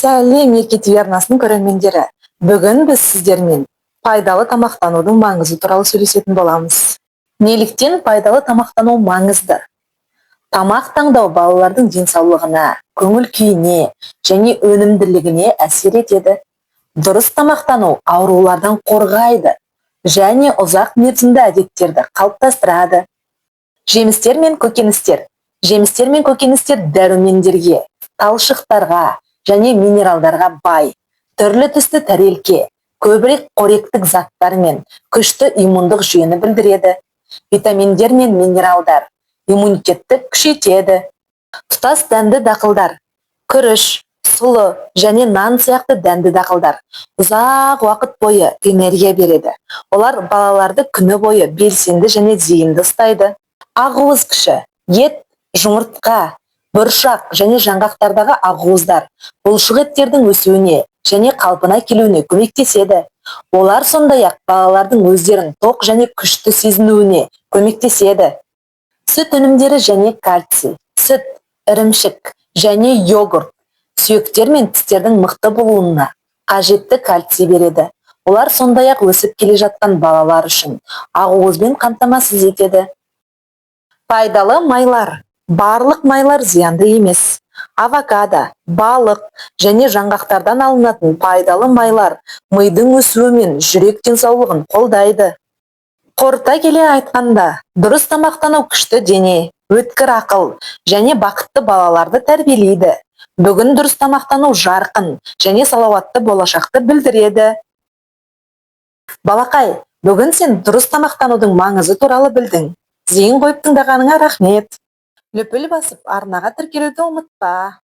Сәлем, Ерке ТВ арнасының көрермендері! Бүгін біз сіздермен пайдалы тамақтанудың маңызы туралы сөйлесетін боламыз. Неліктен пайдалы тамақтану маңызды? Тамақ таңдау балалардың денсаулығына, көңіл күйіне және өнімділігіне әсер етеді. Дұрыс тамақтану аурулардан қорғайды және ұзақ мерзімді әдеттерді қалыптастырады. Жемістер мен көкөністер. Жемістер мен көкөністер дәрумендерге, талшықтарға және минералдарға бай. Түрлі түсті тәрелке көбірек қоректік заттар мен күшті иммундық жүйені білдіреді. Витаминдер мен минералдар иммунитетті күшейтеді. Тұтас дәнді дақылдар: күріш, сұлы және нан сияқты дәнді дақылдар ұзақ уақыт бойы энергия береді. Олар балаларды күні бойы белсенді және зейінді ұстайды. Ақуыз күші: ет, жұмыртқа, бұршақ және жаңғақтардағы ақуыздар бұлшық еттердің өсуіне және қалпына келуіне көмектеседі. Олар сондай-ақ балалардың өздерін тоқ және күшті сезінуіне көмектеседі. Сүт өнімдері және кальций: сүт, ірімшік және йогурт сүйектер мен тістердің мықты болуына қажетті кальций береді. Олар сондай-ақ өсіп келе жатқан балалар үшін ақуызбен қамтамасыз етеді. Пайдалы майлар: барлық майлар зиянды емес. Авокадо, балық және жаңғақтардан алынатын пайдалы майлар мидың өсуі мен жүрек денсаулығын қолдайды. Қорыта келе айтқанда, дұрыс тамақтану күшті дене, өткір ақыл және бақытты балаларды тәрбиелейді. Бүгін дұрыс тамақтану жарқын және салауатты болашақты білдіреді. Балақай, бүгін сен дұрыс тамақтанудың маңызы туралы білдің. Зейін қойып тыңдағаныңа рахмет. Лүпіл басып, арнаға тіркелуді ұмытпа.